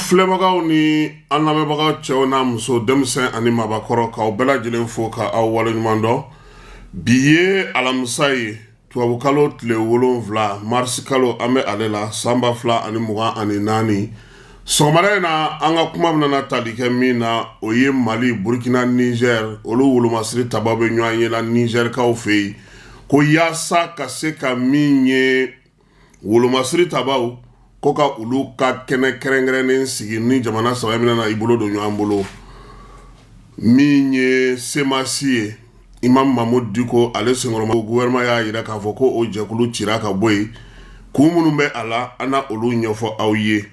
filɛbagaw ni an lamɛnbagaw, cɛw n'a muso, denmisɛn ani mabakɔrɔ, k'aw bɛɛ lajɛlen fo ka aw waleɲuman dɔn. Bi ye alamisa ye, tubabukalo tile 7, marisi kalo an bɛ ale la, san 2024. Sɔgɔmada in na, an ka kuma bɛna tali kɛ min na, o ye Mali, Burukina, Nizɛri, olu wolomasiri tabaw bɛ ɲɔgɔn ye la Nizɛrikaw fɛ yen, ko yaasa ka se ka min ye wolomasiri tabaw ko ka olu ka kɛnɛ kɛrɛnkɛrɛnnen sigi ni jamana saba min na i bolo don ɲɔgɔn bolo. Min ye CMAS ye, Imam Mahmoud Dicko ale senkɔrɔma, gouvernement y'a jira k'a fɔ ko o jɛkulu cira ka bɔ yen. Kun minnu bɛ a la, an na olu ɲɛfɔ aw ye.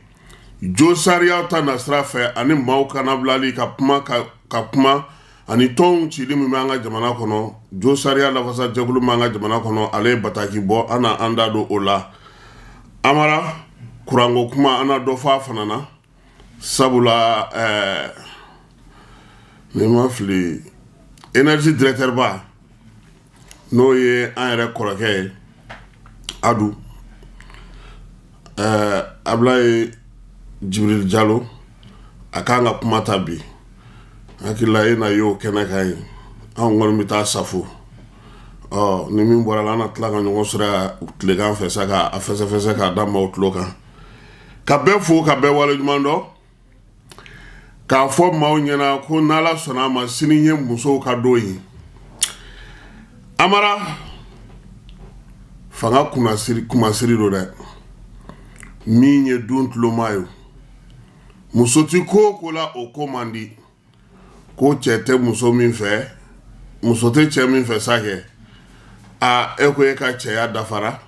Jo sariya ta nasira fɛ ani maaw kanabilali ka kuma ka kuma ani tɔnw cili min bɛ an ka jamana kɔnɔ, jo sariya lafasa jɛkulu b'an ka jamana kɔnɔ, ale ye bataki bɔ, an na an da don o la. Amara, kuranko kuma, an na dɔ fɔ a fana na, sabula ni ma fili, énergie directeur ba, n'o ye an yɛrɛ kɔrɔkɛ ye, Adu Abulaye Jibril Jalo, a k'an ka kuma ta bi. Hakilila e na y'o kɛnɛ kan ye, anw kɔni bɛ taa safo. Ɔ ni min bɔra la, an na tila ka ɲɔgɔn sɔrɔ tilegan fɛ sa, k'a fɛsɛfɛsɛ k'a da maaw tulo kan. Ka bɛɛ fo, ka bɛɛ waleɲuman dɔn, k'a fɔ maaw ɲɛna ko n'Ala sɔnna a ma, sini ye musow ka don ye. Amara, fanga kunnasiri kumasiri don dɛ. Min ye dun tuloma ye, muso ti ko o ko la, o ko man di. Ko cɛ tɛ muso min fɛ, muso tɛ cɛ min fɛ sa kɛ, aa, e ko e ka cɛya dafara.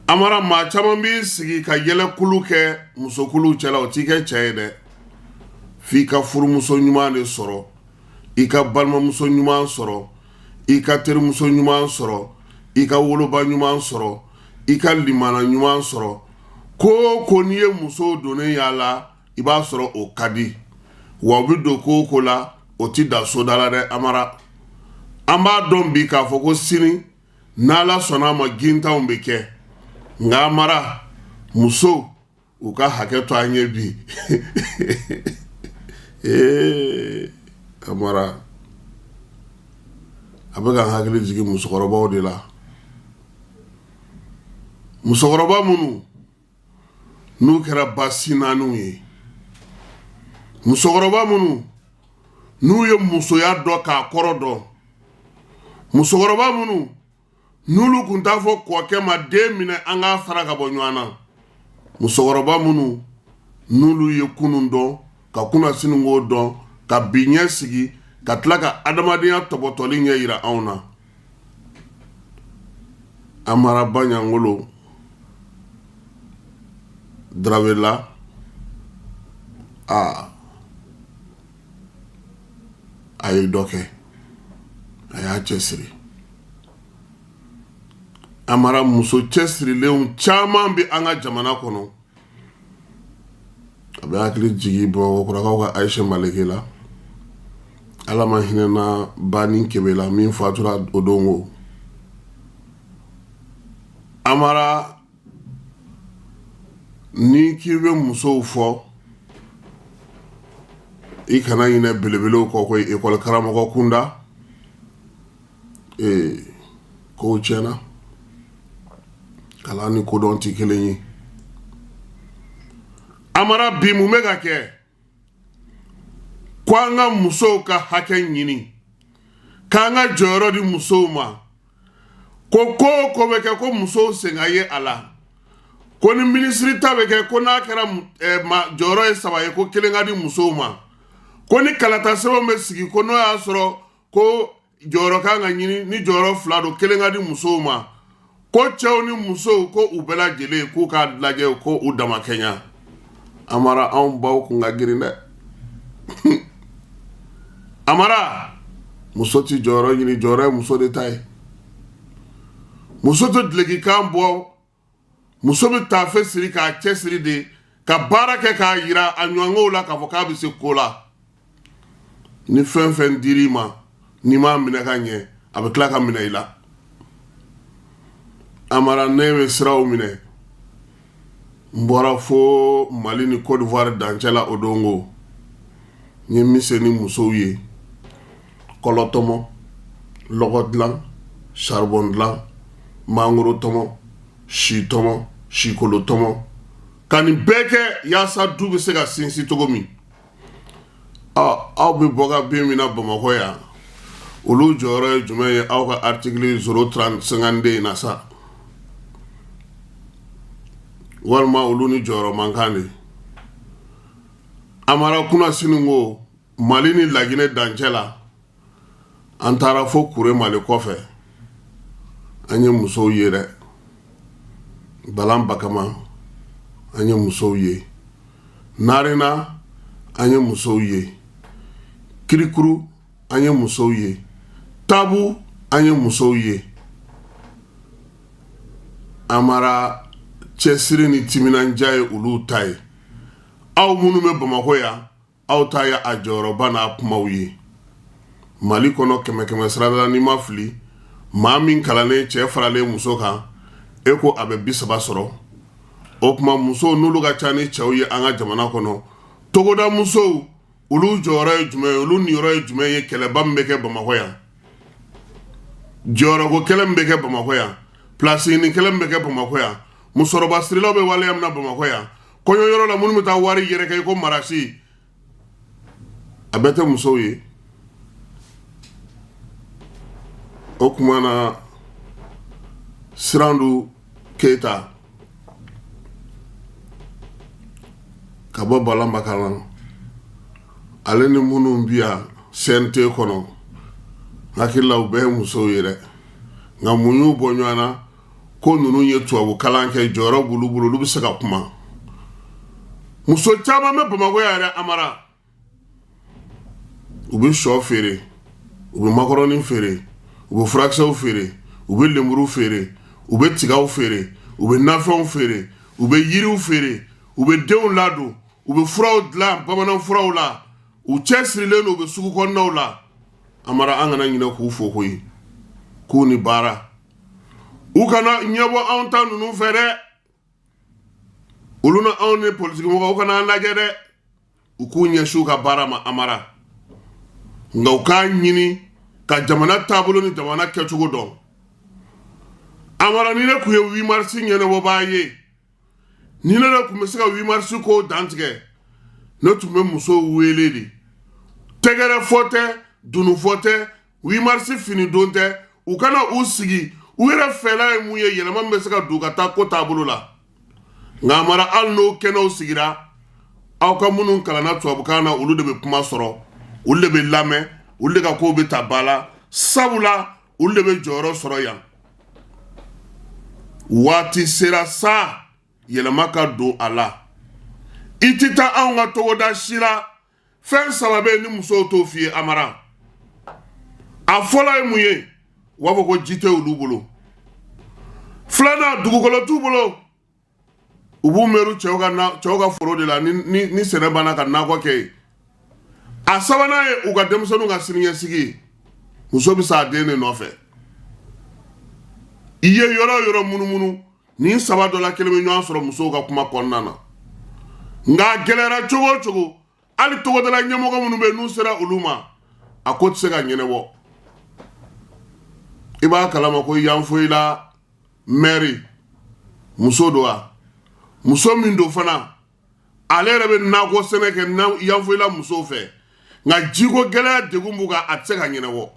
Amara, maa caman b'i sigi ka yɛlɛkulu kɛ musokulu cɛla, o t'i kɛ cɛ ye dɛ. F'i ka furumuso ɲuman de sɔrɔ, i ka balimamuso ɲuman sɔrɔ, i ka terimuso ɲuman sɔrɔ, i ka woloba ɲuman sɔrɔ, i ka limana ɲuman sɔrɔ. Ko o ko n'i ye musow donnen y'a la, i b'a sɔrɔ o ka di wa. U bɛ don ko o ko la, o ti da soda la dɛ. Amara, an b'a dɔn bi k'a fɔ ko sini, n'Ala sɔnna a ma, gintanw bɛ kɛ. Nka Amara, musow u ka hakɛ to an ye bi. Ee Amara, a bɛ ka n hakili jigin musokɔrɔbaw de la, musokɔrɔba minnu n'u kɛra basi naaniw ye, musokɔrɔba minnu n'u ye musoya dɔn k'a kɔrɔ dɔn, musokɔrɔba minnu n'olu tun t'a fɔ kɔkɛ ma den minɛ an k'a fara ka bɔ ɲɔgɔn na, musokɔrɔba minnu n'olu ye kunun dɔn, ka kunasini ko dɔn, ka bi ɲɛ sigi, ka tila ka adamadenya tɔbɔtɔli ɲɛ yira anw na. Amara Baɲangolo Darawela, aa, a ye dɔ kɛ, a y'a cɛsiri. Amara, muso cɛsirilenw caman bɛ an ka jamana kɔnɔ. A bɛ hakili jigin Bamakɔkurakaw ka Ayise Maleke la, Ala ma hinɛna Bani Kebe la min fatura o don ko. Amara, ni k'i bɛ musow fɔ, i kana ɲinɛ belebelew kɔ koyi. Ekɔli karamɔgɔ kunda, ee, kow tiɲɛna, kalan ni kodɔn tɛ kelen ye. Amara, bi mun bɛ ka kɛ? Ko an ka musow ka hakɛ ɲini, k'an ka jɔyɔrɔ di musow ma, ko ko o ko bɛ kɛ, ko musow sen ka ye a la, ko ni minisiri ta bɛ kɛ, ko n'a kɛra jɔyɔrɔ ye saba ye, ko kelen ka di musow ma, ko ni kalata sɛbɛnw bɛ sigi, ko n'o y'a sɔrɔ ko jɔyɔrɔ kan ka ɲini, ni jɔyɔrɔ fila don, kelen ka di musow ma, ko cɛw ni musow, ko u bɛɛ lajɛlen k'u k'a lajɛ ko u dama kɛɲa. Amara, anw baw kun ka girin dɛ. Amara, muso ti jɔyɔrɔ ɲini, jɔyɔrɔ ye muso de ta ye. Muso tɛ dulokikan bɔ, muso bɛ taafe siri k'a cɛ siri de, ka baara kɛ k'a yira a ɲɔgɔnw la k'a fɔ k'a bɛ se ko la. Ni fɛn fɛn dir'i ma, n'i m'a minɛ ka ɲɛ, a bɛ tila ka minɛ i la. Amara, ne bɛ siraw minɛ, N bɔra fo Mali ni Côte d'Ivoire dancɛ la o don ko n ye mise ni musow ye kɔlɔ tɔmɔ, lɔgɔ dilan, charbon dilan, mangoro tɔmɔ, si tɔmɔ, sikolo tɔmɔ, ka nin bɛɛ kɛ yaasa du bɛ se ka sinsin cogo min. Aw bɛ bɔ ka bin min na Bamakɔ yan, olu jɔyɔrɔ ye jumɛn ye aw ka article 030 52 in na sa? Walima olu ni jɔyɔrɔ man kan de? Amara kunasini ko Mali ni Laginɛ dancɛ la, an taara fo Kuremale kɔfɛ, an ye musow ye dɛ. Balan Bakama, an ye musow ye. Narena, an ye musow ye. Kirikuru, an ye musow ye. Tabu, an ye musow ye. Amara, cɛsiri ni timinandiya ye olu ta ye. Aw minnu bɛ Bamakɔ yan, aw ta ye a jɔyɔrɔba n'a kumaw ye Mali kɔnɔ. Kɛmɛ kɛmɛ sarada la, n'i ma fili, maa min kalannen cɛ faralen muso kan, e ko a bɛ 30 sɔrɔ. O tuma musow n'olu ka ca ni cɛw ye an ka jamana kɔnɔ, togoda musow, olu jɔyɔrɔ ye jumɛn ye? Olu niyɔrɔ ye jumɛn ye kɛlɛba min bɛ kɛ Bamakɔ yan, jɔyɔrɔko kɛlɛ min bɛ kɛ Bamakɔ yan, pilasi ɲini kɛlɛ min bɛ kɛ Bamakɔ yan, musɔrɔbasirilaw bɛ waleya min na Bamakɔ yan, kɔɲɔyɔrɔ la minnu bɛ taa wari yɛrɛkɛ i ko marasi, a bɛɛ tɛ musow ye? O tuma na Sirandu Keyita ka bɔ Balanbakana, ale ni minnu bi yan CNT kɔnɔ, hakili la u bɛɛ ye musow ye dɛ. Nka mun y'u bɔ ɲɔgɔn na? Ko ninnu ye tubabu kalan kɛ, jɔyɔrɔ b'olu bolo, olu bɛ se ka kuma. Muso caman bɛ Bamakɔ yan yɛrɛ, Amara, u bɛ sɔ feere, u bɛ makɔrɔni feere, u bɛ furakisɛw feere, u bɛ lemuru feere, u bɛ tigaw feere, u bɛ nafɛnw feere, u bɛ yiriw feere, u bɛ denw ladon, u bɛ furaw dilan bamanan furaw la, u cɛ sirilen don, u bɛ sugu kɔnɔnaw la. Amara, an kana ɲinɛ k'u fo koyi, k'u ni baara. U kana ɲɛbɔ anw ta ninnu fɛ dɛ. Olu na anw ni politikimɔgɔw kana an lajɛ dɛ. U k'u ɲɛsin u ka baara ma, Amara. Nka u k'a ɲini ka jamana taabolo ni jamana kɛcogo dɔn. Amara, ni ne tun ye 8 mars ɲɛnabɔbaa ye, ni ne de tun bɛ se ka 8 mars ko dantigɛ, ne tun bɛ musow wele de. Tɛgɛrɛ fɔ tɛ, dunun fɔ tɛ, 8 mars fini don tɛ. U kana u sigi, u yɛrɛ fɛla ye mun ye, yɛlɛma min bɛ se ka don ka taa ko taabolo la. Nka Amara, hali n'o kɛnɛw sigira, aw ka minnu kalanna tubabukan na, olu de bɛ kuma sɔrɔ, olu de bɛ lamɛn, olu de ka kow bɛ ta ba la, sabula olu de bɛ jɔyɔrɔ sɔrɔ yan. Waati sera sa, yɛlɛma ka don a la. I tɛ taa anw ka togoda si la, fɛn saba bɛ yen ni musow t'o f'i ye, Amara. A fɔlɔ ye mun ye? U b'a fɔ ko ji tɛ olu bolo. Filanan, dugukolo t'u bolo. U b'u meru cɛw ka foro de la ni sɛnɛ banna ka nakɔ kɛ yen. A sabanan ye u ka denmisɛnninw ka siniɲɛsigi ye. Muso bɛ sa a den de nɔfɛ. I ye yɔrɔ o yɔrɔ munumunu, nin saba dɔ la kelen bɛ ɲɔgɔn sɔrɔ musow ka kuma kɔnɔna na. Nka a gɛlɛyara cogo o cogo, hali togodala ɲɛmɔgɔ minnu bɛ yen, n'u sera olu ma, a ko tɛ se ka ɲɛnabɔ. I b'a kalama ko Yanfolila mɛri muso don wa? Muso min don fana, ale yɛrɛ bɛ nakɔ sɛnɛ kɛ Yanfolila musow fɛ, nka jiko gɛlɛya degun b'u kan, a tɛ se ka ɲɛnabɔ.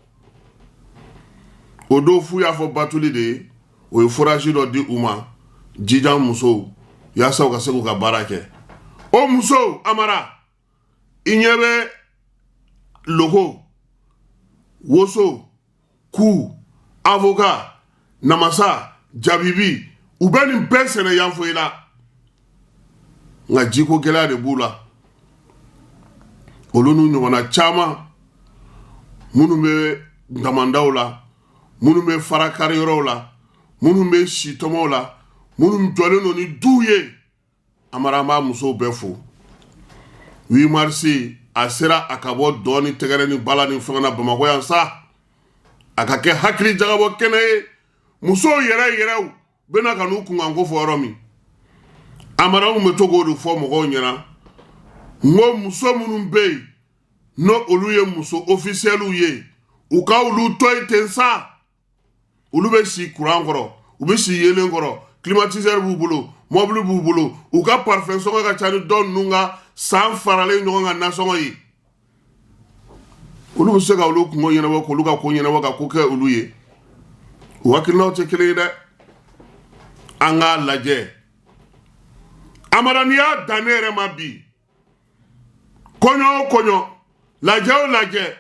O don f'u y'a fɔ batuli de ye, o ye forage dɔ di u ma, jijan musow, yaasa u ka se k'u ka baara kɛ. O musow, Amara, i ɲɛ bɛ loko, woso, ku, avocat, namasa, jabibi, u bɛ nin bɛɛ sɛnɛ Yanfolila, nka jiko gɛlɛya de b'u la. Olu n'u ɲɔgɔnna caman minnu bɛ damandaw la, minnu bɛ farakari yɔrɔw la, minnu bɛ sitɔmɔw la, minnu jɔlen don ni duw ye, Amara, an b'a musow bɛɛ fo. 8 mars a sera, a ka bɔ dɔn ni tɛgɛrɛ ni bala ni fɛngɛ na Bamakɔ yan sa, a ka kɛ hakili jagabɔ kɛnɛ ye, musow yɛrɛ yɛrɛw bɛna ka n'u kunkanko fɔ yɔrɔ min. Amara, anw bɛ to k'o de fɔ mɔgɔw ɲɛna, n ko muso minnu bɛ yen, n'o olu ye muso ofisiyɛliw ye, u ka olu to yen ten sa. Olu bɛ si kuran kɔrɔ, u bɛ si yeelen kɔrɔ, climatiseur b'u bolo, mɔbili b'u bolo, u ka parfum sɔngɔ ka ca ni dɔ ninnu ka san faralen ɲɔgɔn kan nasɔngɔ ye. Olu bɛ se ka olu kungo ɲɛnabɔ, k'olu ka ko ɲɛnabɔ, ka ko kɛ olu ye. U hakilinaw tɛ kelen ye dɛ. An k'a lajɛ, Amara, n'i y'a dan ne yɛrɛ ma bi, kɔɲɔ o kɔɲɔ, lajɛ o lajɛ,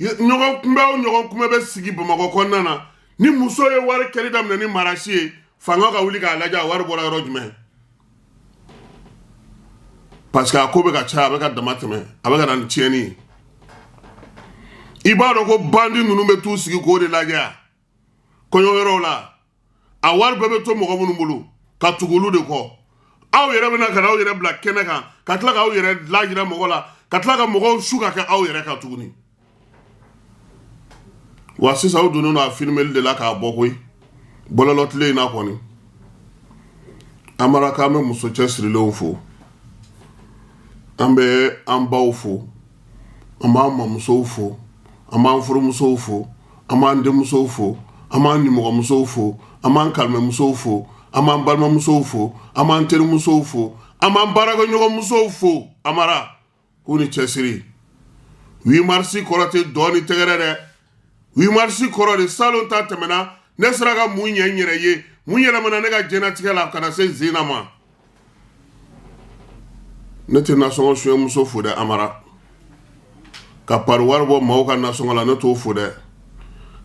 ɲɔgɔn kunbɛ o ɲɔgɔn kunbɛ bɛ sigi Bamakɔ kɔnɔna na, ni muso ye wari kɛli daminɛ ni marasi ye, fanga ka wuli k'a lajɛ, a wari bɔra yɔrɔ jumɛn? Parce que a ko bɛ ka caya, a bɛ ka dama tɛmɛ, a bɛ ka na ni tiɲɛni ye. I b'a dɔn ko bandi ninnu bɛ t'u sigi k'o de lajɛ kɔɲɔ yɔrɔw la. A wari bɛɛ bɛ to mɔgɔ minnu bolo ka tugu olu de kɔ. Aw yɛrɛ bɛna ka na aw yɛrɛ bila kɛnɛ kan, ka tila k'aw yɛrɛ lajira mɔgɔ la, ka tila ka mɔgɔw su ka kɛ aw yɛrɛ kan tuguni. Wa sisan aw donnen don a filimeli de la k'a bɔ koyi bɔlɔlɔ tile in na kɔni. Amara, k'an bɛ muso cɛsirilenw fo, an bɛ an baw fo, an b'an mamusow fo, an b'an furumusow fo, an b'an denmusow fo, an b'an nimɔgɔmusow fo, an b'an kalimɛmusow fo, an b'an balimamusow fo, an b'an terimusow fo, an b'an baarakɛɲɔgɔnmusow fo. Amara, k'u ni cɛsiri. 8 mars kɔrɔ tɛ dɔn ni tɛgɛrɛ dɛ. 8 mars kɔrɔ de, salon ta tɛmɛna, ne sera ka mun ɲɛ n yɛrɛ ye, mun yɛlɛmana ne ka diɲɛnatigɛ la ka na se zena ma? Ne tɛ nasɔngɔ suɲɛmuso fo dɛ. Amara, ka pari wari bɔ maaw ka nasɔngɔ la, ne t'o fo dɛ.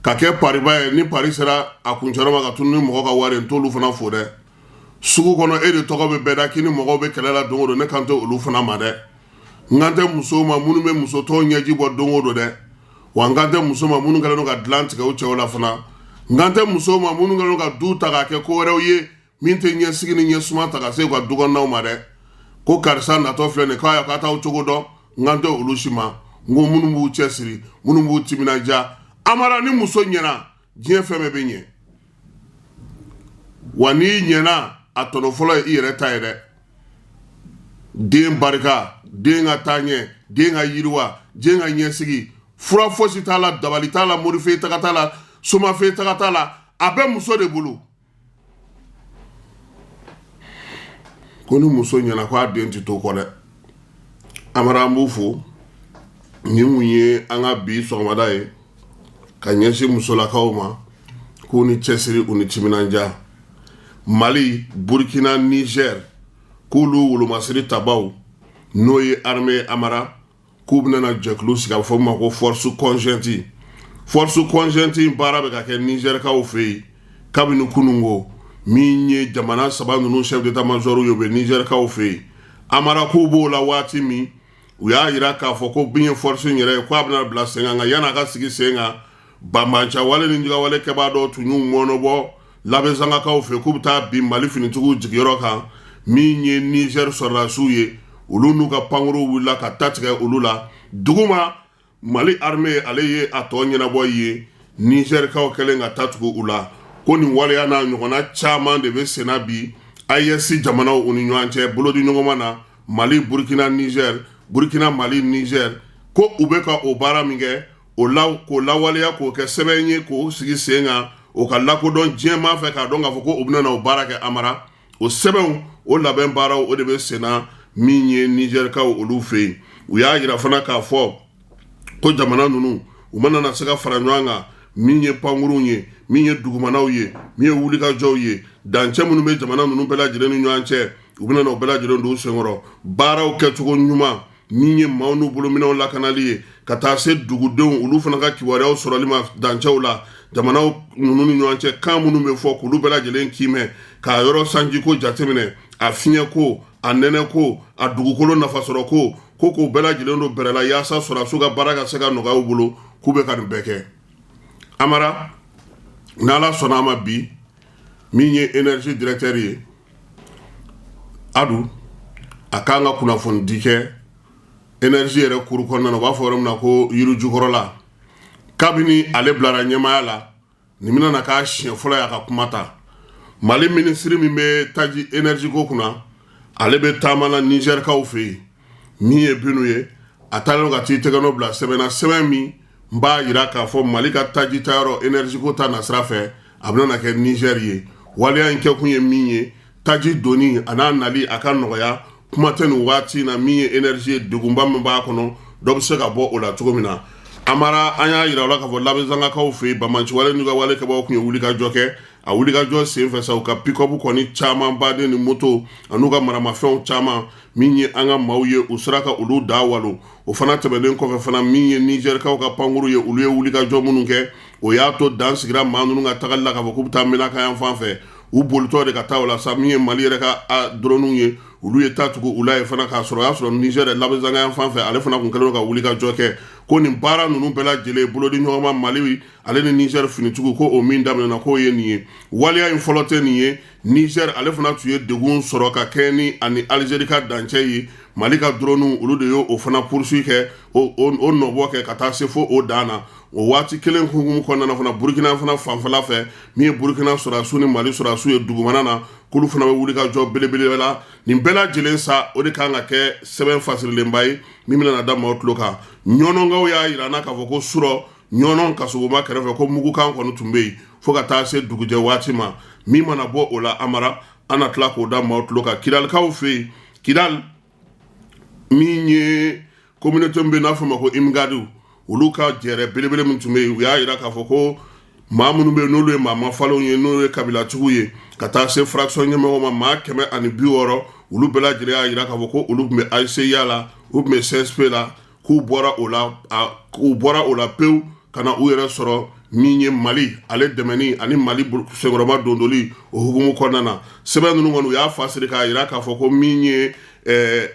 Ka kɛ pariba ye, ni pari sera a kuncɛyɔrɔ ma, ka tunu ni mɔgɔ ka wari ye, n t'olu fana fo dɛ. Sugu kɔnɔ, e de tɔgɔ bɛ bɛɛ da k'i ni mɔgɔw bɛ kɛlɛ la don o don, ne kan tɛ olu fana ma dɛ. N kan tɛ musow ma minnu bɛ muso tɔw ɲɛji bɔ don o don dɛ. Wa n kan tɛ muso ma minnu kɛlen don ka dilan tigɛ u cɛw la fana. N kan tɛ musow ma minnu kɛlen don ka du ta k'a kɛ ko wɛrɛw ye min tɛ ɲɛsigi ni ɲɛsuma ta ka se u ka dukɔnɔnaw ma dɛ. Ko karisa natɔ filɛ nin k'a ka t'aw cogo dɔn, n kan tɛ olu si ma. N ko minnu b'u cɛsiri, minnu b'u timinandiya. Amara, ni muso ɲɛna, diɲɛ fɛn bɛɛ bɛ ɲɛ. Wa n'i ɲɛna, a tɔnɔ fɔlɔ ye i yɛrɛ ta ye dɛ. Den barika, den ka taaɲɛ, den ka yiriwa, den ka ɲɛsigi, fura fosi t'a la, dabali t'a la, morife taga t'a la, somafe taga t'a la, a bɛ muso de bolo. Ko ni muso ɲɛna, ko a den tɛ to kɔ dɛ. Amara, an b'u fo. Nin mun ye an ka bi sɔgɔmada ye ka ɲɛsin musolakaw ma, k'u ni cɛsiri, u ni timinandiya. Mali, Burkina, Niger, k'olu wolomasiri tabaw, n'o ye armée, Amara, k'u bɛna jɛkulu sigi, a bɛ fɔ min ma ko force conjointe. Force conjointe in baara bɛ ka kɛ Nizɛrikaw fɛ yen kabini kununko. Min ye jamana saba ninnu chef d'état major ye, u bɛ Nizɛrikaw fɛ yen. Amara, k'u b'o la waati min, u y'a jira k'a fɔ ko min ye force in yɛrɛ ye, k'a bɛna bila sen kan. Nka yan'a ka sigi sen kan, banbancawale ni jugawale kɛbaa dɔw tun y'u mɔɔnɔbɔ Labezangakaw fɛ k'u bɛ taa bin Mali finitigiw jigiyɔrɔ kan. Min ye Niger sɔrɔdasiw ye, olu n'u ka pankurunw wulila ka ta tigɛ olu la duguma. Mali armée, ale ye a tɔ ɲɛnabɔ ye Nizɛrikaw kɛlen ka ta tugu u la. Ko nin waleya n'a ɲɔgɔnna caman de bɛ senna bi AES jamanaw u ni ɲɔgɔn cɛ bolodi ɲɔgɔnma na, Mali, Burkina, Niger, Burkina, Mali, Niger, ko u bɛ ka o baara min kɛ, o la k'o lawaleya, k'o kɛ sɛbɛn ye, k'o sigi sen kan, o ka lakodɔn diɲɛmaa fɛ, k'a dɔn k'a fɔ ko u bɛna o baara kɛ. Amara, o sɛbɛnw, o labɛn baaraw, o de bɛ senna min ye Nizɛrikaw olu fɛ yen. U y'a jira fana k'a fɔ ko jamana ninnu, u mana na se ka fara ɲɔgɔn kan, min ye pankurunw ye, min ye dugumanaw ye, min ye wulikajɔw ye, dancɛ minnu bɛ jamana ninnu bɛɛ lajɛlen ni ɲɔgɔn cɛ, u bɛna o bɛɛ lajɛlen don senkɔrɔ. Baaraw kɛcogo ɲuman, min ye maaw n'u bolominɛnw lakanali ye, ka taa se dugudenw olu fana ka kibaruyaw sɔrɔli ma dancɛw la, jamanaw ninnu ni ɲɔgɔn cɛ, kan minnu bɛ fɔ, k'olu bɛɛ lajɛlen kiimɛ, k'a yɔrɔ sanjiko jateminɛ, a fiɲɛko, a nɛnɛko, a dugukolo nafasɔrɔ ko, k'o bɛɛ lajɛlen don bɛrɛ la, yaasa sɔrɔdasiw ka baara ka se ka nɔgɔya u bolo. K'u bɛ ka nin bɛɛ kɛ. Amara, n'Ala sɔnna a ma, bi, min ye énergie directeur ye, Adu, a k'an ka kunnafoni di kɛ énergie yɛrɛ kuru kɔnɔna na, u b'a fɔ yɔrɔ min na ko yirijukɔrɔla. Kabini ale bilara ɲɛmaaya la, nin bɛna na k'a siɲɛ fɔlɔ ye a ka kuma ta. Mali minisiri min bɛ taji énergie ko kunna, Ale bɛ taama na Nizɛrikaw fɛ yen. Min ye Binu ye, a taalen ka t'i tɛgɛnɔ bila sɛbɛn na, sɛbɛn min b'a jira k'a fɔ Mali ka taji tayɔrɔ énergie ko ta nasira fɛ, a bɛna kɛ Nizɛri ye. Waleya in kɛkun ye min ye, taji donni a n'a nali a ka nɔgɔya. Kuma tɛ nin waati in na, min ye énergie ye, degunba min b'a kɔnɔ, dɔ bɛ se ka bɔ o la cogo min na. Amara, an y'a jira u la k'a fɔ Labezangakaw fɛ yen, banbaanciwale n'u ka wale kɛbagaw tun ye wulikajɔ kɛ. A wulikajɔ senfɛ sa, u ka pick-up kɔni caman baden ni moto an'u ka maramafɛnw caman, min ye an ka maaw ye, u sera ka olu da walo. O fana tɛmɛnen kɔfɛ fana, min ye Nizɛrikaw ka pankuru ye, olu ye wulikajɔ minnu kɛ, o y'a to dan sigira maa ninnu ka tagali la k'a fɔ k'u bɛ taa Menaka yan fan fɛ. U bolitɔ de ka taa o la sa, min ye Mali yɛrɛ ka drone ye, olu ye taa tugu u la ye fana, k'a sɔrɔ o y'a sɔrɔ Nizɛri Labezanga yan fan fɛ, ale fana tun kɛlen don ka wulikajɔ kɛ. Ko nin baara ninnu bɛɛ lajɛlen bolodi ɲɔgɔnma Mali ale ni Nizɛri finitigiw, ko o min daminɛna, k'o ye nin ye. Waleya in fɔlɔ tɛ nin ye. Nizɛri ale fana tun ye degun sɔrɔ ka kɛɲɛ ni ani Alizeri ka dancɛ ye. Mali ka drone, olu de y'o fana poursuite kɛ, o nɔbɔ kɛ ka taa se fo o dan na. O waati kelen hukumu kɔnɔna na fana, Burukina fana fanfɛla fɛ, min ye Burukina sɔrɔdasiw ni Mali sɔrɔdasiw ye dugumana na, k'olu fana bɛ wuli ka jɔ belebele la. Nin bɛɛ lajɛlen sa, o de kan ka kɛ sɛbɛn fasirilenba ye min bɛna da maaw tulo kan. Ɲɔnɔnkaw y'a jira an na k'a fɔ ko surɔ, Ɲɔnɔ kasobonba kɛrɛfɛ, ko mugukan kɔni tun bɛ yen fo ka taa se dugujɛ waati ma. Min mana bɔ o la, Amara, an na tila k'o da maaw tulo kan. Kidalikaw fɛ yen, Kidal, min ye communauté min bɛ n'a fɔ ma ko Imgadu, olu ka jɛrɛ belebele min tun bɛ yen, u y'a jira k'a fɔ ko maa minnu bɛ yen, n'olu ye maa mafalenw ye, n'olu ye kabilatigiw ye, ka taa se fraction ɲɛmɔgɔ ma, maa 160, olu bɛɛ lajɛlen y'a jira k'a fɔ ko olu tun bɛ ACIA la, u tun bɛ CSP la, k'u bɔra o la, k'u bɔra o la pewu ka na u yɛrɛ sɔrɔ min ye Mali ale dɛmɛni ani Mali senkɔrɔma dondoli o hukumu kɔnɔna na. Sɛbɛn ninnu kɔni, u y'a fasiri k'a jira k'a fɔ ko min ye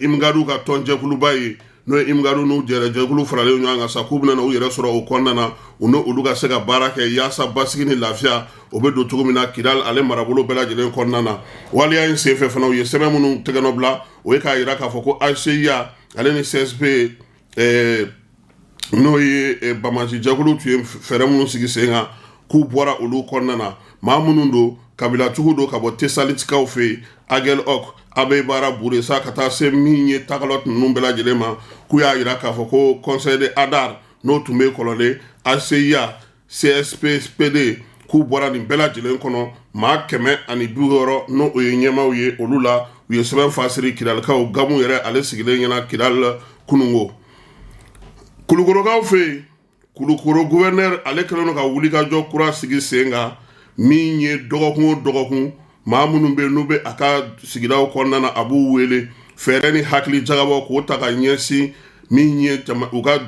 Imgadu ka tɔnjɛkuluba ye, n'o ye Imgadu n'u jɛrɛjɛkulu faralen ɲɔgɔn kan sa, k'u bɛna u yɛrɛ sɔrɔ o kɔnɔna na, u n'olu ka se ka baara kɛ yaasa basigi ni lafiya o bɛ don cogo min na Kidal ale marabolo bɛɛ lajɛlen kɔnɔna na. Waleya in senfɛ fana, u ye sɛbɛn minnu tɛgɛnɔ bila, o ye k'a jira k'a fɔ ko ACIA ale ni CSP, n'o ye banbaanci jɛkulu tun ye fɛɛrɛ minnu sigi sen kan, k'u bɔra olu kɔnɔna na. Maa minnu don, kabilatigiw don ka bɔ Tesalitikaw fɛ yen, Aguelhok, Abeibara, Buresa, ka taa se min ye Takalot ninnu bɛɛ lajɛlen ma, k'u y'a jira k'a fɔ ko Conseil de Adar, n'o tun bɛ kɔrɔlen, ACIA, CSPD, k'u bɔra nin bɛɛ lajɛlen kɔnɔ. Maa 160, n'o o ye ɲɛmaaw ye olu la, u ye sɛbɛn fasiri Kidalikaw gamu yɛrɛ ale sigilen ɲɛna Kidal kununko. Kulukorokaw fɛ yen, Kulukoro gouverneur ale kɛlen don ka wulikajɔ kura sigi sen kan, min ye dɔgɔkun o dɔgɔkun, maa minnu bɛ n'u bɛ a ka sigidaw kɔnɔna na, a b'u wele fɛɛrɛ ni hakili jagabɔ k'o ta ka ɲɛsin min ye u ka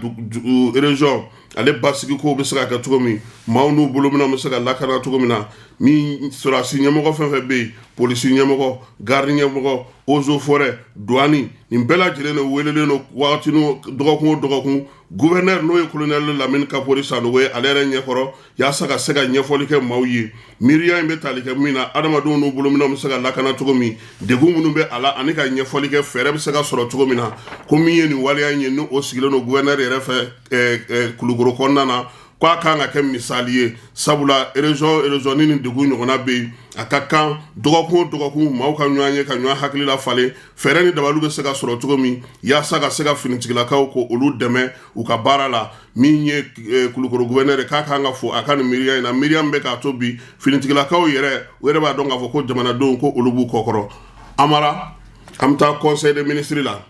région ale basigi ko bɛ se ka kɛ cogo min, maaw n'u bolominɛnw bɛ se ka lakana cogo min na. Min sɔrɔdasi ɲɛmɔgɔ fɛn fɛn bɛ yen, polisi ɲɛmɔgɔ, garde ɲɛmɔgɔ, eaux et forêts, douane, nin bɛɛ lajɛlen de welelen don wagati dɔgɔkun o dɔgɔkun gouverneur, n'o ye colonel Lamine Kapori Sanogo ye, ale yɛrɛ ɲɛkɔrɔ, yaasa ka se ka ɲɛfɔli kɛ maaw ye. Miiriya in bɛ tali kɛ min na, adamadenw n'u bolominɛnw bɛ se ka lakana cogo min, degun minnu bɛ a la, ani ka ɲɛfɔli kɛ fɛɛrɛ bɛ se ka sɔrɔ cogo min na. Ko min ye nin waleya in ye, ni o sigilen don gouverneur yɛrɛ fɛ Kulukoro kɔnɔna na, k'a kan ka kɛ misali ye, sabula région région ni nin degun ɲɔgɔnna bɛ yen, a ka kan dɔgɔkun o dɔgɔkun maaw ka ɲɔgɔn ye ka ɲɔgɔn hakili la falen, fɛɛrɛ ni dabaliw bɛ se ka sɔrɔ cogo min yaasa ka se ka finitigilakaw ko olu dɛmɛ u ka baara la. Min ye Kulukoro gouverneur k'a kan ka fo a ka nin miiriya in na, miiriya min bɛ k'a to bi finitigilakaw yɛrɛ, u yɛrɛ b'a dɔn k'a fɔ ko jamanadenw ko olu b'u kɔkɔrɔ. Amara, an bɛ taa conseil des ministres la.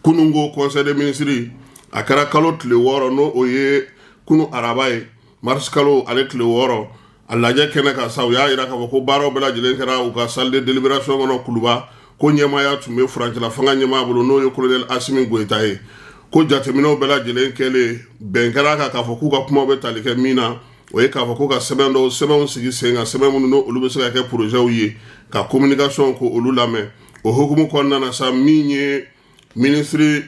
Kununko conseil des ministres, a kɛra kalo tile 6, n'o o ye kunu araba ye, mars kalo ale tile 6. A lajɛ kɛnɛ kan sa, u y'a jira k'a fɔ ko baaraw bɛɛ lajɛlen kɛra u ka salle de délibération kɔnɔ Kuluba, ko ɲɛmaaya tun bɛ furancɛla fanga ɲɛmaa bolo, n'o ye colonel Asimi Goyita ye. Ko jateminɛw bɛɛ lajɛlen kɛlen, bɛn kɛra kan k'a fɔ k'u ka kumaw bɛ tali kɛ min na, o ye k'a fɔ ko ka sɛbɛn dɔw sɛbɛnw sigi sen kan, sɛbɛn minnu n'olu bɛ se ka kɛ projets ye, ka communication ko olu lamɛn. O hukumu kɔnɔna na sa, min ye minisiri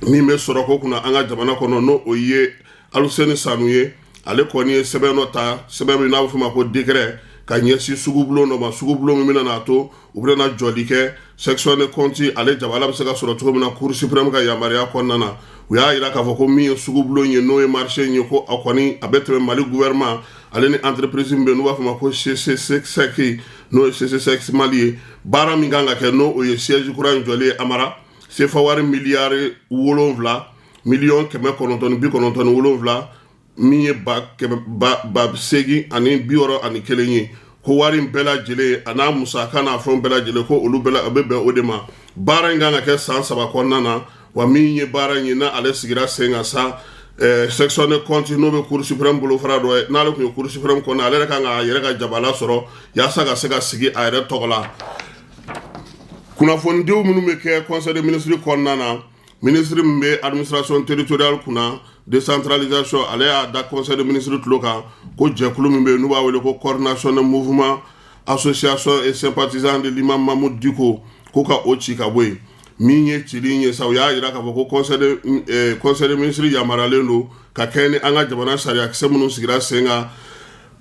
min bɛ sɔrɔko kunna an ka jamana kɔnɔ, n'o o ye Aluseni Sanu ye, ale kɔni ye sɛbɛn dɔ ta, sɛbɛn min n'a bɛ f'o ma ko décret, ka ɲɛsin sugubulon dɔ ma, sugubulon min bɛna n'a to u bɛna jɔli kɛ section de compte ale jabala bɛ se ka sɔrɔ cogo min na Cour suprême ka yamaruya kɔnɔna na. U y'a jira k'a fɔ ko min ye sugubulon ye, n'o ye marché in ye, ko a kɔni a bɛ tɛmɛ Mali gouvernement ale ni entreprise min bɛ yen n'u b'a fɔ ma ko CCSEC. n'o ye CCSX Mali ye. Baara min kan ka kɛ, n'o o ye siège kura in jɔli ye Amara, sefa wari miliyari 7 miliyɔn 997 min ye ba kɛmɛ ba 861 ye, ko wari in bɛɛ lajɛlen a n'a musaka n'a fɛnw bɛɛ lajɛlen, ko olu bɛɛ a bɛ bɛn o de ma. Baara in kan ka kɛ san 3 kɔnɔna na. Wa min ye baara in ye, n'ale sigira sen kan sa, section de compte, n'o bɛ cour suprême bolofara dɔ ye, n'ale tun ye cour suprême kɔnɔ, ale yɛrɛ kan k'a yɛrɛ ka jabala sɔrɔ yaasa ka se ka sigi a yɛrɛ tɔgɔ la. Kunnafonidiw minnu bɛ kɛ conseil de ministre kɔnɔna na, ministre min bɛ administration territoriale kunna, décentralisation, ale y'a da conseil de ministre tulo kan ko jɛkulu min bɛ yen n'u b'a wele ko Coordination de mouvement association et sympathisants de l'imam Mahmoud Dicko, ko ka o ci ka bɔ yen. Min ye cili in ye sa, u y'a jira k'a fɔ ko conseil de ministre yamaruyalen don ka kɛ ni an ka jamana sariyakisɛ minnu sigira sen kan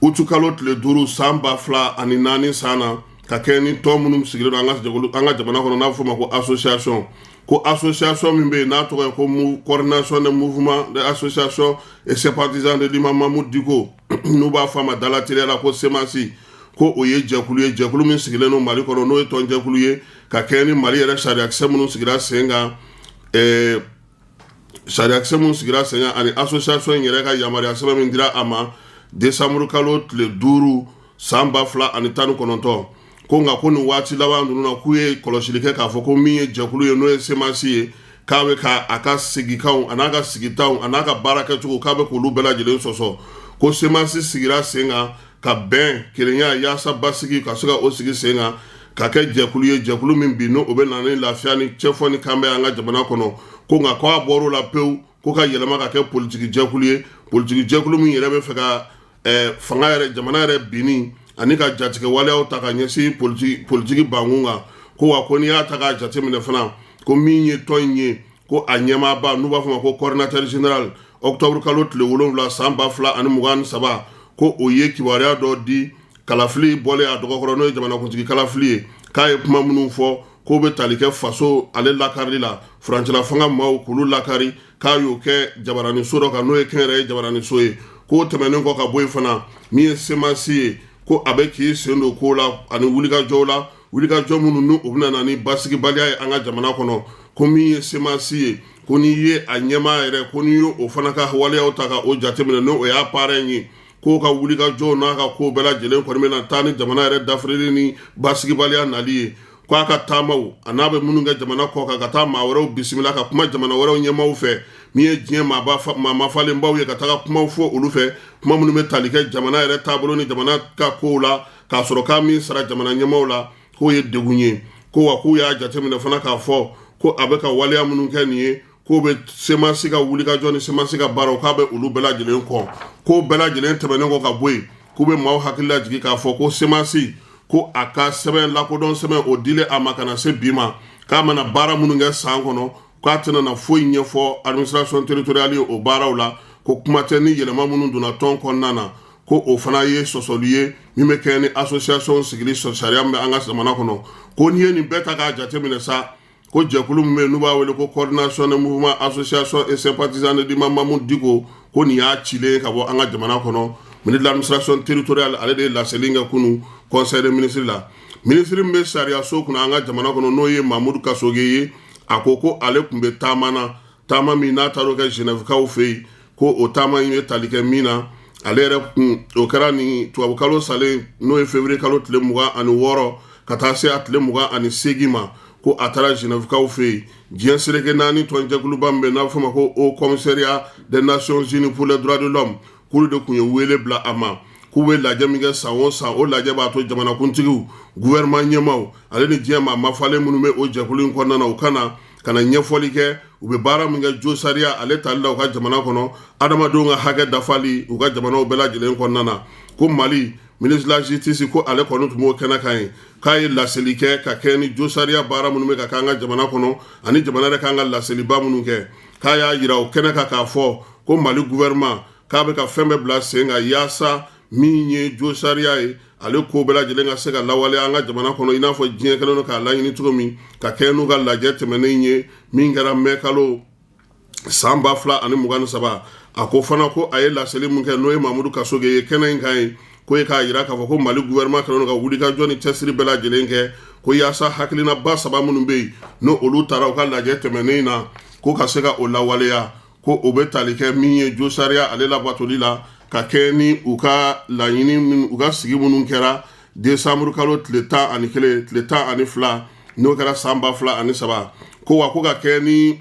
utukalo tile 5 san 2004 san na, ka kɛ ni tɔn minnu sigilen don an ka jamana kɔnɔ, n'a bɛ f'o ma ko association, ko association min bɛ yen n'a tɔgɔ ye ko Coordination de mouvement de association et sympathisants de l'imam Mahmoud Dicko, n'u b'a fɔ a ma dalateliya la ko CMAS, ko o ye jɛkulu ye, jɛkulu min sigilen don Mali kɔnɔ, n'o ye tɔnjɛkulu ye, ka kɛ ni Mali yɛrɛ sariyakisɛ minnu sigira sen kan, sariyakisɛ minnu sigira sen kan ani association in yɛrɛ ka yamaruya sɛbɛn min dira a ma décembre kalo tile 5 san 2019. Ko nka ko nin waati laban ninnu na, k'u ye kɔlɔsili kɛ k'a fɔ ko min ye jɛkulu ye, n'o ye CMAS ye, k'a bɛ ka a ka sigikanw a n'a ka sigitaw a n'a ka baara kɛcogo, k'a bɛ k'olu bɛɛ lajɛlen sɔsɔ. Ko CMAS sigira sen kan ka bɛn, kelenya, yaasa basigi ka se ka o sigi sen kan, ka kɛ jɛkulu ye, jɛkulu min bi n'o bɛ na ni lafiya ni cɛfɔ ni kanbɛn an ka jamana kɔnɔ. Ko nka k'a bɔr'o la pewu, ko ka yɛlɛma ka kɛ politiki jɛkulu ye, politiki jɛkulu min yɛrɛ bɛ fɛ ka fanga yɛrɛ, jamana yɛrɛ binni ani ka jatigɛ waleyaw ta ka ɲɛsin politiki bankun kan. Ko wa ko n'i y'a ta k'a jateminɛ fana, ko min ye tɔn in ye, ko a ɲɛmaaba, n'u b'a fɔ ma ko coordinateur général, octobre kalo tile 7 san 2023, ko o ye kibaruya dɔ di kalafili bɔlen a dɔgɔkɔrɔ, n'o ye jamanakuntigi kalafili ye, k'a ye kuma minnu fɔ k'o bɛ tali kɛ faso ale lakarili la, furancɛla fanga maaw k'olu lakari, k'a y'o kɛ jabaraninso dɔ kan, n'o ye kɛnyɛrɛye jabaraninso ye. K'o tɛmɛnen kɔ ka bɔ yen fana, min ye CMAS ye, ko a bɛ k'i sen don ko la ani wulikajɔw la, wulikajɔ minnu n'u o bɛna na ni basigibaliya ye an ka jamana kɔnɔ. Ko min ye CMAS ye, ko n'i ye a ɲɛmaa yɛrɛ, ko n'i ye o fana ka waleyaw ta ka o jateminɛ, n'o o y'a parrain ye, k'o ka wulikajɔw n'a ka kow bɛɛ lajɛlen kɔni bɛna taa ni jamana yɛrɛ dafirili ni basigibaliya nali ye. Ko a ka taamaw a n'a bɛ minnu kɛ jamana kɔ kan, ka taa maa wɛrɛw bisimila, ka kuma jamana wɛrɛw ɲɛmaaw fɛ, min ye diɲɛ maa mafalenbaw ye, ka taga kumaw fɔ olu fɛ, kuma minnu bɛ tali kɛ jamana yɛrɛ taabolo ni jamana ka kow la, k'a sɔrɔ k'a min sara jamana ɲɛmaaw la, k'o ye degun ye. Ko wa k'u y'a jateminɛ fana k'a fɔ ko a bɛ ka waleya minnu kɛ nin ye, k'o bɛ CMAS ka wulikajɔ ni CMAS ka baaraw, k'a bɛ olu bɛɛ lajɛlen kɔn. K'o bɛɛ lajɛlen tɛmɛnen kɔ ka bɔ yen, k'u bɛ maaw hakili lajigin k'a fɔ ko CMAS, ko a ka sɛbɛn lakodɔn sɛbɛn o dilen a ma ka na se bi ma, k'a mana baara minnu kɛ san kɔnɔ, k'a tɛna na foyi ɲɛfɔ administration territoriale ye o baaraw la. Ko kuma tɛ ni yɛlɛma minnu donna tɔn kɔnɔna na, ko o fana ye sɔsɔli ye min bɛ kɛ ni association sigili sariya min bɛ an ka jamana kɔnɔ. Ko n'i ye nin bɛɛ ta k'a jateminɛ sa, ko jɛkulu min bɛ yen n'u b'a wele ko Coordination de mouvement association et sympathisants de l'imam Mahmoud Dicko, ko nin y'a cilen ka bɔ an ka jamana kɔnɔ. Ministre de l'administration territoriale, ale de ye laseli kɛ kunun conseil des ministres la. Ministre min bɛ sariyaso kunna an ka jamana kɔnɔ, n'o ye Mamudu Kasoge ye, a ko ko ale tun bɛ taama na, taama min n'a taar'o kɛ Genèvekaw fɛ yen, ko o taama in bɛ tali kɛ min na, ale yɛrɛ kun o kɛra nin tubabukalo salen, n'o ye février kalo tile 26 ka taa se a tile 28 ma, ko a taara Genèvekaw fɛ yen, diɲɛ seleke naani tɔnjɛkuluba min bɛ n'a bɛ fɔ o ma ko Haut Commissariat des Nations Unies pour les droits de l'homme, k'olu de tun ye wele bila a ma, k'u bɛ lajɛ min kɛ san o san. O lajɛ b'a to jamanakuntigiw, gouvernement ɲɛmaaw, ale ni diɲɛ maa mafalen minnu bɛ o jɛkulu in kɔnɔna na, u ka na ka na ɲɛfɔli kɛ u bɛ baara min kɛ jo sariya ale tali la u ka jamana kɔnɔ, adamadenw ka hakɛ dafali u ka jamanaw bɛɛ lajɛlen kɔnɔna na. Ko Mali ministre de la justice, ko ale kɔni tun b'o kɛnɛ kan yen, k'a ye laseli kɛ ka kɛ ni jo sariya baara minnu bɛ ka kɛ an ka jamana kɔnɔ, ani jamana yɛrɛ kan ka laseliba minnu kɛ. K'a y'a yira o kɛnɛ kan k'a fɔ ko Mali gouvernement, k'a bɛ ka fɛn bɛɛ bila sen kan yaasa min ye jo sariya ye, ale ko bɛɛ lajɛlen ka se ka lawaleya an ka jamana kɔnɔ, i n'a fɔ diɲɛ kɛlen don k'a laɲini cogo min, ka kɛ n'u ka lajɛ tɛmɛnen ye min kɛra mɛ kalo san 2023. A ko fana ko a ye laseli min kɛ, n'o ye Mamudu Kasoge ye kɛnɛ in kan ye, Ko ye k'a jira k'a fɔ ko Mali gouvernement kɛlen don ka wulikajɔ ni cɛsiri bɛɛ lajɛlen kɛ ko yaasa hakilinaba saba minnu bɛ yen, n'o olu taara u ka lajɛ tɛmɛnen na, ko ka se ka o lawaleya. Ko o bɛ tali kɛ min ye josariya ale labatoli la, ka kɛ ni u ka laɲini, u ka sigi minnu kɛra décembre kalo tile 11, tile 12, n'o kɛra san 2003. Ko wa ko ka kɛ ni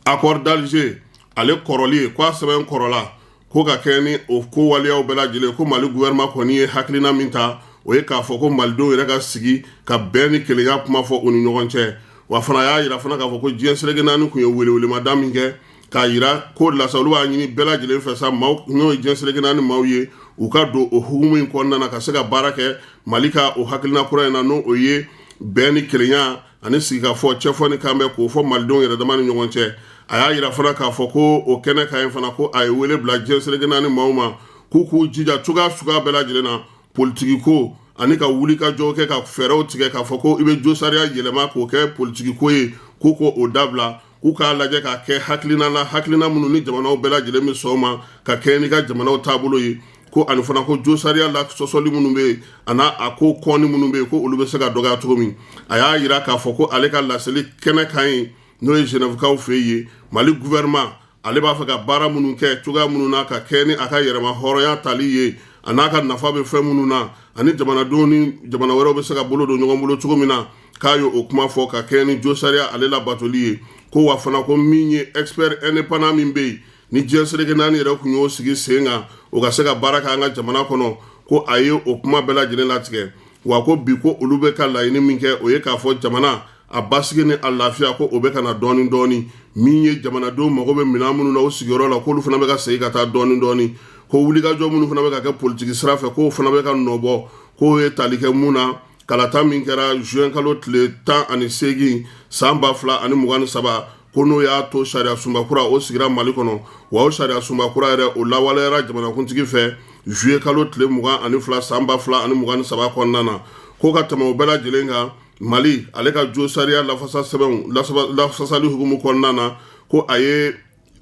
accord d'Alger ale kɔrɔli ye, ko a sɛbɛn kɔrɔla, ko ka kɛ ni o ko waleyaw bɛɛ lajɛlen, ko Mali gouvernement kɔni ye hakilina min ta, o ye k'a fɔ ko malidenw yɛrɛ ka sigi ka bɛn ni kelenya kuma fɔ u ni ɲɔgɔn cɛ. Wa fana y'a yira fana k'a fɔ ko diɲɛ seleke naani tun ye welewelemada min kɛ k'a yira ko lasa, olu b'a ɲini bɛɛ lajɛlen fɛ sa, maaw n'o ye diɲɛ seleke naani maaw ye, u ka don o hukumu in kɔnɔna na ka se ka baara kɛ Mali ka o hakilina kura in na, n'o o ye bɛn ni kelenya ani sigikafɔ, cɛfɔ ni kanbɛn, k'o fɔ malidenw yɛrɛ dama ni ɲɔgɔn cɛ. A y'a yira fana k'a fɔ ko o kɛnɛ kan yen fana, ko a ye wele bila diɲɛ seleke naani maaw ma k'u k'u jija cogoya suguya bɛɛ lajɛlen na, politiki ko ani ka wuli ka jɔ kɛ, ka fɛɛrɛw tigɛ k'a fɔ ko i bɛ josariya yɛlɛma k'o kɛ politiki ko ye, k'u ko o dabila, k'u k'a lajɛ k'a kɛ hakilina la, hakilina minnu ni jamanaw bɛɛ lajɛlen bɛ sɔn ma, ka kɛ n'i ka jamanaw taabolo ye. Ko ani fana ko josariya la sɔsɔli minnu bɛ yen, a n'a a ko kɔni minnu bɛ yen, ko olu bɛ se ka dɔgɔya cogo min. A y'a yira k'a fɔ ko ale ka laseli kɛnɛ kan yen, n'o ye Genèvekaw fɛ yen, Mali gouvernement ale b'a fɛ ka baara minnu kɛ cogoya minnu na, ka kɛ ni a ka yɛrɛma hɔrɔnya tali ye, a n'a ka nafa bɛ fɛn minnu na, ani jamanadenw ni jamana wɛrɛw bɛ se ka bolo don ɲɔgɔn bolo cogo min na, k'a ye o kuma fɔ ka kɛ ni josariya ale labatoli ye. Ko wa fana ko min ye expert indépendant min bɛ yen, ni diɲɛ seleke naani yɛrɛ tun y'o sigi sen kan, o ka se ka baara kɛ an ka jamana kɔnɔ, ko a ye o kuma bɛɛ lajɛlen latigɛ. Wa ko bi ko olu bɛ ka laɲini min kɛ, o ye k'a fɔ jamana a basigi ni a lafiya, ko o bɛ ka na dɔɔni dɔɔni. Min ye jamanadenw mago bɛ minɛn minnu na o sigiyɔrɔ la, k'olu fana bɛ ka segin ka taa dɔɔni dɔɔni. Ko wulikajɔ minnu fana bɛ ka kɛ politiki sira fɛ, k'o fana bɛ ka nɔbɔ. K'o ye tali kɛ mun na? Kalata min kɛra juin kalo tile 18 san 2023, ko n'o y'a to sariya sunba kura o sigira Mali kɔnɔ. Wa o sariya sunba kura yɛrɛ, o lawaleyara jamanakuntigi fɛ juillet kalo tile 22 san 2023 kɔnɔna na. Ko ka tɛmɛ o bɛɛ lajɛlen kan, Mali ale ka jo sariya lafasa sɛbɛnw lafasali hukumu kɔnɔna na, ko a ye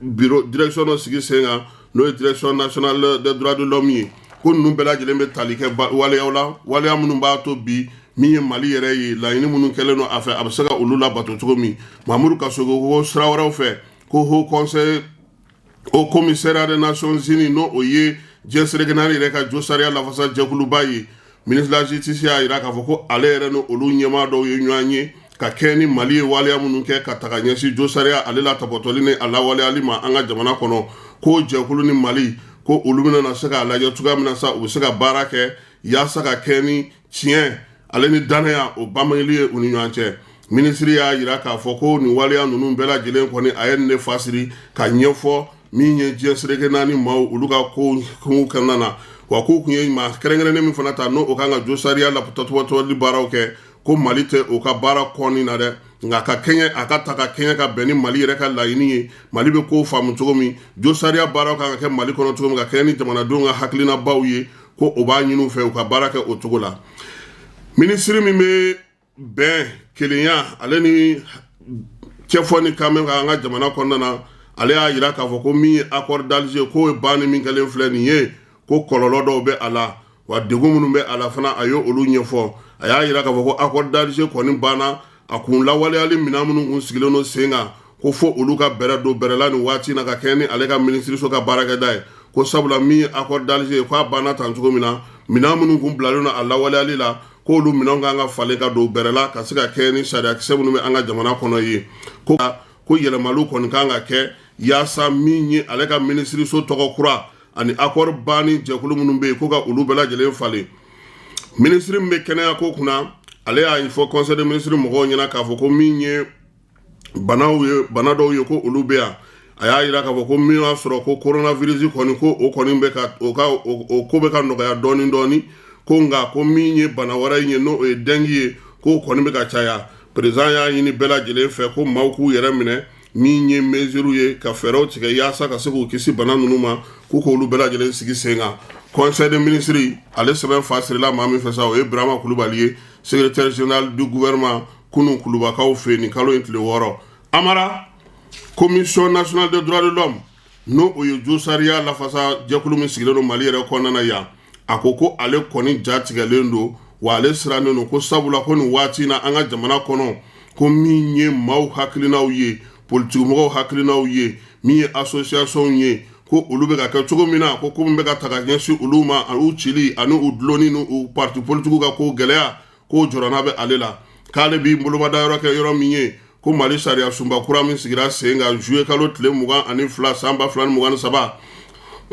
bureau direction dɔ sigi sen kan, n'o ye Direction nationale des droits de l'homme ye. Ko ninnu bɛɛ lajɛlen bɛ tali kɛ waleyaw la, waleya minnu b'a to bi min ye Mali yɛrɛ ye, laɲini minnu kɛlen don a fɛ, a bɛ se ka olu labato cogo min. Mamudu Kasogo ko sira wɛrɛw fɛ, ko Haut Conseil, Haut Commissariat des Nations Unies, n'o o ye diɲɛ seleke naani yɛrɛ ka josariya lafasa jɛkuluba ye, ministre de la Justice y'a jira k'a fɔ ko ale yɛrɛ ni olu ɲɛmaa dɔw ye ɲɔgɔn ye ka kɛ ni Mali ye waleya minnu kɛ ka taga ɲɛsin josariya ale la tapɔtɔli ni a lawaleyali ma an ka jamana kɔnɔ. Ko jɛkulu ni Mali, ko olu bɛna na se k'a lajɛ cogoya min na sa, u bɛ se ka baara kɛ yaasa ka kɛ ni tiɲɛ ale ni dannaya o bangeli ye u ni ɲɔgɔn cɛ. Minisiri y'a jira k'a fɔ ko nin waleya ninnu bɛɛ lajɛlen kɔni, a ye nin de fasiri ka ɲɛfɔ min ye diɲɛ seleke naani maaw olu ka ko kɔnɔna na. Wa k'u tun ye maa kɛrɛnkɛrɛnnen min fana ta, n'o o kan ka josariya latɔtɔli baaraw kɛ, ko Mali tɛ o ka baara kɔni na dɛ, nka ka kɛɲɛ a ka ta ka kɛɲɛ ka bɛn ni Mali yɛrɛ ka laɲini ye, Mali bɛ ko faamu cogo min, josariya baaraw kan ka kɛ Mali kɔnɔ cogo min, ka kɛɲɛ ni jamanadenw ka hakilinabaw ye, ko o b'a ɲini u fɛ u ka baara kɛ o cogo la. Minisiri min bɛ bɛn, kelenya ale ni cɛfɔ ni kanbɛn kan an ka jamana kɔnɔna na, ale y'a jira k'a fɔ ko min ye accord d'Alger k'o ye banni min kɛlen filɛ nin ye, ko kɔlɔlɔ dɔw bɛ a la, wa degun minnu bɛ a la fana, a ye olu ɲɛfɔ. A y'a jira k'a fɔ ko accord d'Alger kɔni banna, a kun lawaleyali minɛn minnu kun sigilen don sen kan, ko fo olu ka bɛrɛ don bɛrɛ la nin waati na, ka kɛɲɛ ni ale ka minisiriso ka baarakɛda ye. Ko sabula min ye accord d'Alger ye, k'a banna tan cogo min na, minɛn minnu kun bilalen don a lawaleyali la, k'olu minɛnw kan ka falen ka don bɛrɛ la ka se ka kɛ ni sariyakisɛ minnu bɛ an ka jamana kɔnɔ ye. Ko yɛlɛmaliw kɔni kan ka kɛ yaasa min ye ale ka minisiriso tɔgɔ kura ani accord banni jɛkulu minnu bɛ yen, ko ka olu bɛɛ lajɛlen falen. Minisiri min bɛ kɛnɛya ko kunna, ale y'a fɔ conseil des ministres mɔgɔw ɲɛna k'a fɔ ko min ye banaw ye, bana dɔw ye, ko olu bɛ yan. A y'a jira k'a fɔ ko min y'a sɔrɔ ko coronavirus kɔni, ko o kɔni bɛ ka o ka o ko bɛ ka nɔgɔya dɔɔni dɔɔni, ko nka ko min ye bana wɛrɛ ye, n'o ye dengue ye, k'o kɔni bɛ ka caya. Président y'a ɲini bɛɛ lajɛlen fɛ ko maaw k'u yɛrɛ minɛ, min ye mesure ye, ka fɛɛrɛw tigɛ yaasa ka se k'u kisi bana ninnu ma, k'u k'olu bɛɛ lajɛlen sigi sen kan. Conseil des ministres ale sɛbɛn fasirila maa min fɛ sa, o ye Burama Kulubali ye, secrétaire général du gouvernement, kunun Kulubakaw fɛ nin kalo in tile 6. Amara, Commission nationale des droits de l'homme, n'o o ye josariya lafasa jɛkulu min sigilen don Mali yɛrɛ kɔnɔna na yan, A ko ko ale kɔni jatigɛlen don, wa ale sirannen don, ko sabula ko nin waati na an ka jamana kɔnɔ, ko min ye maaw hakilinaw ye, politikimɔgɔw hakilinaw ye, min ye association ye, ko olu bɛ ka kɛ cogo min na, ko ko min bɛ ka ta ka ɲɛsin olu ma, u cili ani u dulonni ni u parti politigiw ka ko gɛlɛya, k'o jɔrɔna bɛ ale la. K'ale b'i bolomada yɔrɔ kɛ yɔrɔ min ye, ko Mali sariya sunba kura min sigira sen kan juillet kalo tile 22 san 2023,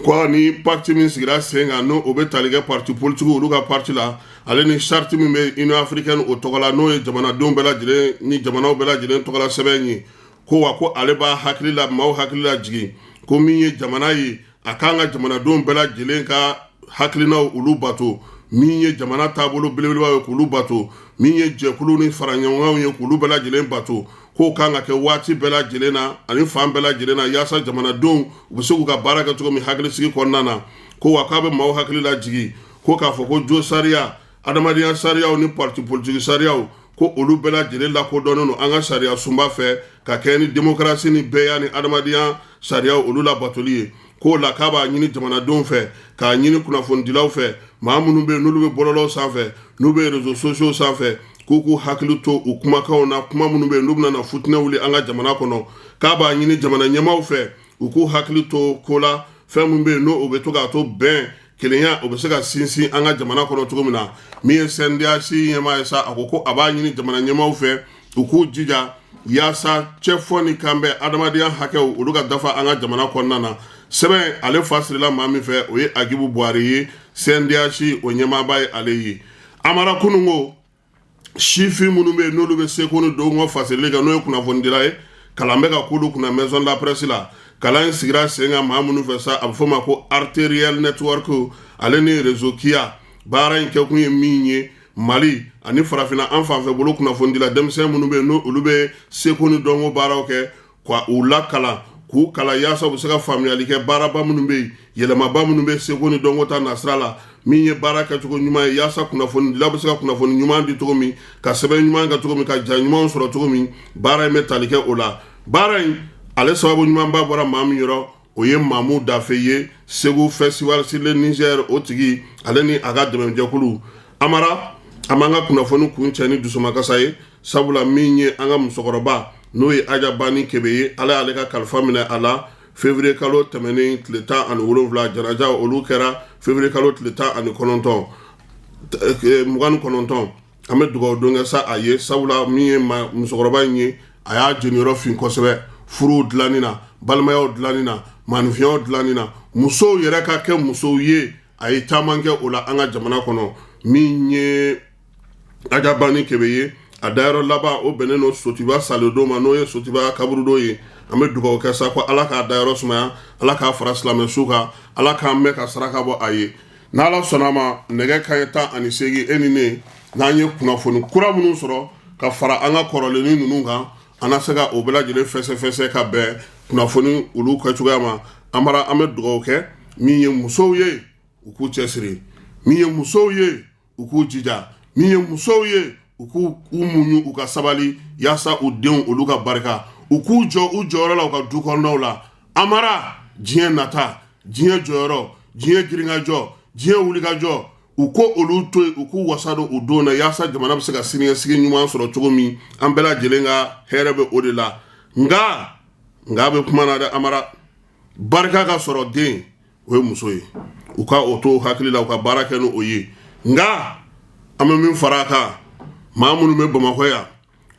ko ni pacte min sigira sen kan, n'o o bɛ tali kɛ parti politique olu ka parti la, ale ni charte min bɛ Union africaine o tɔgɔ la, n'o ye jamanadenw bɛɛ lajɛlen ni jamanaw bɛɛ lajɛlen tɔgɔla sɛbɛn ye, ko wa ko ale b'a hakili la maaw hakili lajigin ko min ye jamana ye, a k'an ka jamanadenw bɛɛ lajɛlen ka hakilinaw olu bato, min ye jamana taabolo belebeleba ye k'olu bato, min ye jɛkulu ni faraɲɔgɔnkanw ye k'olu bɛɛ lajɛlen bato, k'o kan ka kɛ waati bɛɛ lajɛlen na ani fan bɛɛ lajɛlen na, yaasa jamanadenw u bɛ se k'u ka baara kɛ cogo min hakilisigi kɔnɔna na. Ko wa k'a bɛ maaw hakili lajigin ko k'a fɔ ko jo sariya, adamadenya sariyaw ni parti politique sariyaw, ko olu bɛɛ lajɛlen lakodɔnnen don an ka sariya sunba fɛ ka kɛ ni démocratie ni bɛɛya ni adamadenya sariyaw olu labatoli ye. K'o la k'a b'a ɲini jamanadenw fɛ, k'a ɲini kunnafonidilaw fɛ, maa minnu bɛ yen n'olu bɛ bɔlɔlɔw sanfɛ, n'u bɛ réseaux sociaux sanfɛ, k'u k'u hakili to u kumakanw na, kuma minnu bɛ yen n'u bɛna na futinɛ wuli an ka jamana kɔnɔ. K'a b'a ɲini jamana ɲɛmaaw fɛ, u k'u hakili to ko la, fɛn min bɛ yen n'o bɛ to k'a to bɛn, kelenya, o bɛ se ka sinsin an ka jamana kɔnɔ cogo min na. Min ye CNDH ɲɛmaa ye sa, a ko ko a b'a ɲini jamana ɲɛmaaw fɛ, u k'u jija yaasa cɛfɔ ni kanbɛn, adamadenya hakɛw olu ka dafa an ka jamana kɔnɔna na. Sɛbɛn ale fa sirila maa min fɛ, o ye Agibu Buwari ye, CNDH o ɲɛmaaba ye ale ye. Amara, kununko sifin minnu bɛ yen n'olu bɛ seko ni dɔnko fasirili kɛ, n'o ye kunnafonidila ye, kalan bɛ ka k'olu kunna Maison de la Presse la. Kalan in sigira sen kan maa minnu fɛ sa, a bɛ fɔ o ma ko Arterial Network ale ni Réseau Kia. Baara in kɛkun ye min ye, Mali ani farafinna an fanfɛ bolo kunnafonidila denmisɛn minnu bɛ yen n'olu bɛ seko ni dɔnko baaraw kɛ, ka u lakalan, k'u kalan yaasa u bɛ se ka faamuyali kɛ baaraba minnu bɛ yen, yɛlɛmaba minnu bɛ seko ni dɔnko ta nasira la, min ye baara kɛcogo ɲuman ye, yaasa kunnafonidila bɛ se ka kunnafoni ɲuman di cogo min, ka sɛbɛn ɲuman kɛ cogo min, ka ja ɲumanw sɔrɔ cogo min. Baara in bɛ tali kɛ o la. Baara in ale sababu ɲumanba bɔra maa min yɔrɔ, o ye Mamu Dafe ye, Segu Festival sur le Niger o tigi, ale ni a ka dɛmɛjɛkulu. Amara, an b'an ka kunnafoni kuncɛ ni dusumakasa ye, sabula min ye an ka musokɔrɔba, n'o ye Aja Bani Kebe ye, Ala y'ale ka kalifa minɛ a la février kalo tɛmɛnen tile 17. Janaja olu kɛra février kalo tile 19, 29. An bɛ dugawu don kɛ sa a ye, sabula min ye musokɔrɔba in ye, a y'a jeniyɔrɔ fin kosɛbɛ furuw dilanni na, balimayaw dilanni na, maaninfinyaw dilanni na, musow yɛrɛ ka kɛ musow ye, a ye caman kɛ o la an ka jamana kɔnɔ. Min ye Aja Bani Kebe ye, a dayɔrɔ laban o bɛnnen don Sotiba saledon ma, n'o ye Sotiba kaburudo ye. An bɛ dugawu kɛ sa ko Ala k'a dayɔrɔ sumaya, Ala k'a fara silamɛ su kan, Ala k'an mɛn ka saraka bɔ a ye. N'Ala sɔnna a ma, nɛgɛ kanɲɛ 18, e ni ne n'an ye kunnafoni kura minnu sɔrɔ ka fara an ka kɔrɔlenni ninnu kan, an na se ka o bɛɛ lajɛlen fɛsɛfɛsɛ ka bɛn kunnafoni olu kɛcogoya ma. Amara, an bɛ dugawu kɛ min ye musow ye, u k'u cɛsiri, min ye musow ye, u k'u jija, min ye musow ye, u k'u muɲu, u ka sabali yaasa u denw olu ka barika, u k'u jɔ u jɔyɔrɔ la u ka du kɔnɔnaw la. Amara, diɲɛ nata, diɲɛ jɔyɔrɔ, diɲɛ girinkajɔ, diɲɛ wulikajɔ, u ko olu to yen, u k'u wasa don u don na yaasa jamana bɛ se ka siniɲɛsigi ɲuman sɔrɔ cogo min. An bɛɛ lajɛlen ka hɛrɛ bɛ o de la. Nka bɛ kuma na dɛ, Amara, barika ka sɔrɔ den o ye muso ye, u ka o to hakili la, u ka baara kɛ ni o ye. Nka an bɛ min fara a kan, maa minnu bɛ Bamakɔ yan,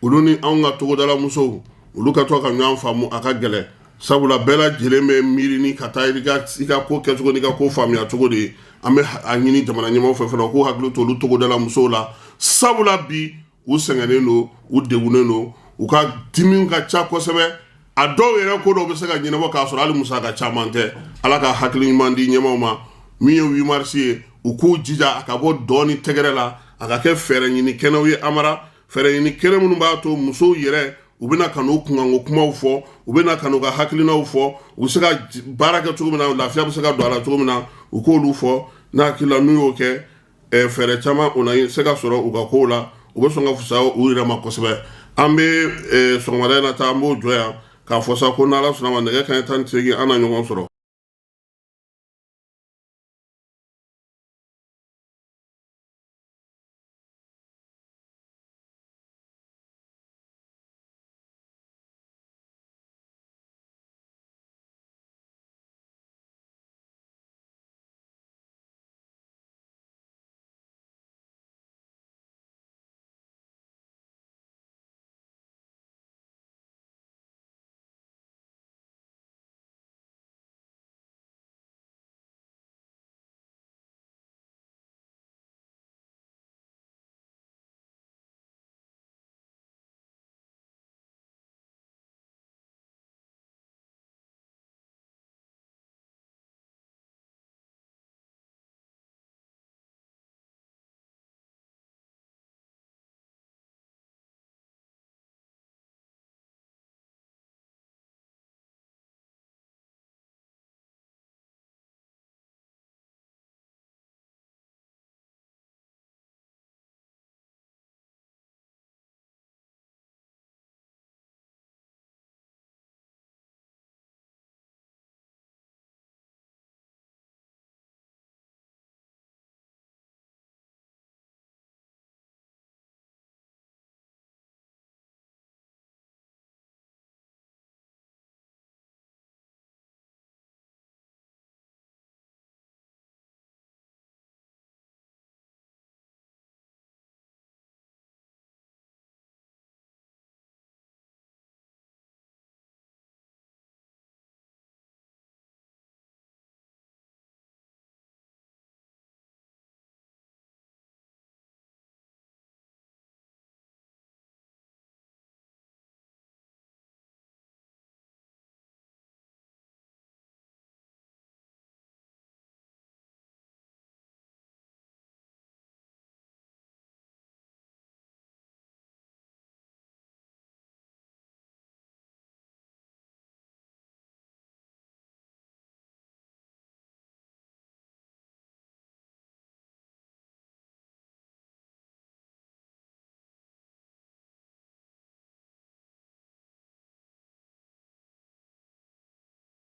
olu ni anw ka togodala musow, olu ka to ka ɲɔgɔn faamu a ka gɛlɛn, sabula bɛɛ lajɛlen bɛ miiri ni ka taa i ka ko kɛcogo n'i ka ko faamuya cogo de ye. An bɛ a ɲini jamana ɲɛmaaw fɛ fana, u k'u hakili to olu togodala musow la, sabula bi u sɛgɛnnen don, u degunnen don, u ka dimi ka ca kosɛbɛ. A dɔw yɛrɛ ko dɔw bɛ se ka ɲɛnabɔ k'a sɔrɔ hali musaka caman tɛ. Ala ka hakili ɲuman di ɲɛmaaw ma. Min ye 8 mars ye, u k'u jija a ka bɔ dɔn ni tɛgɛrɛ la, a ka kɛ fɛɛrɛ ɲini kɛnɛw ye. Amara, fɛɛrɛ ɲini kɛnɛ minnu b'a to musow yɛrɛ u bɛna ka n'u kunkanko kumaw fɔ, u bɛna ka n'u ka hakilinaw fɔ, u bɛ se ka baara kɛ cogo min na, lafiya bɛ se ka don a la cogo min na, u k'olu fɔ. N'a hakili la n'u y'o kɛ, fɛɛrɛ caman o na se ka sɔrɔ u ka kow la, u bɛ sɔn ka fisaya u yɛrɛ ma kosɛbɛ. An bɛ sɔgɔmada in na ta, an b'o jɔ yan k'a fɔ sa ko n'Ala sɔnna ma, nɛgɛ kanɲɛ 18, an na ɲɔgɔn sɔrɔ.